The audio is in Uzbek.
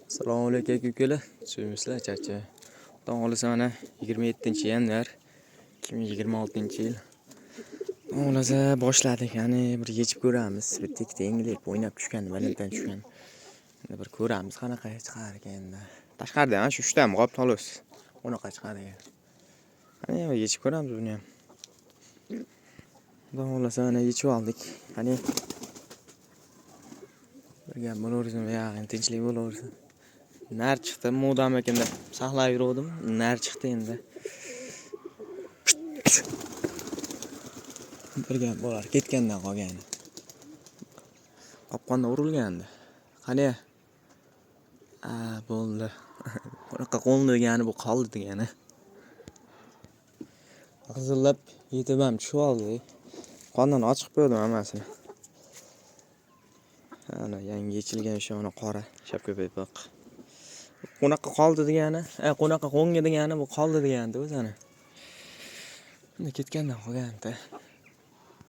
Assalomu alaykum, aka ukalar. Suymisizlar, charcha. Xudo xohlasa, mana 27-yanvar 2026-yil. Xudo xohlasa, boshladik. Ya'ni bir yechib ko'ramiz. Bitta ikkita yengillik o'ynab tushgan, balanddan tushgan. Endi bir ko'ramiz, qanaqa chiqar ekan endi. Tashqarida ham shu uchtami qolibdi, xolos. Unaqa chiqar ekan. Qani, yechib ko'ramiz buni ham. Xudo xohlasa, mana yechib oldik. Qani, bir gap bo'laversin, buyog'i tinchlik bo'laversin. Nar chiqdi, modamikin deb saqlab yuruvdim. Nar chiqdi endi. Bir gap bo'lar, ketgandan qolgani. Qopqonda urilgandi. Qani? A, bo'ldi. Bunaqa qo'ndi degani bu qoldi degani. G'izillab yetib ham tushib oldi. Qondan ochiq qo'ydim hammasini. Ana yangi yechilgan o'sha mana qora shapka paypoq. Qo'noqqa qoldi degani, qo'noqqa qo'ngi degani bu qoldi degani o'zi ana. Endi ketgandan qolgandi.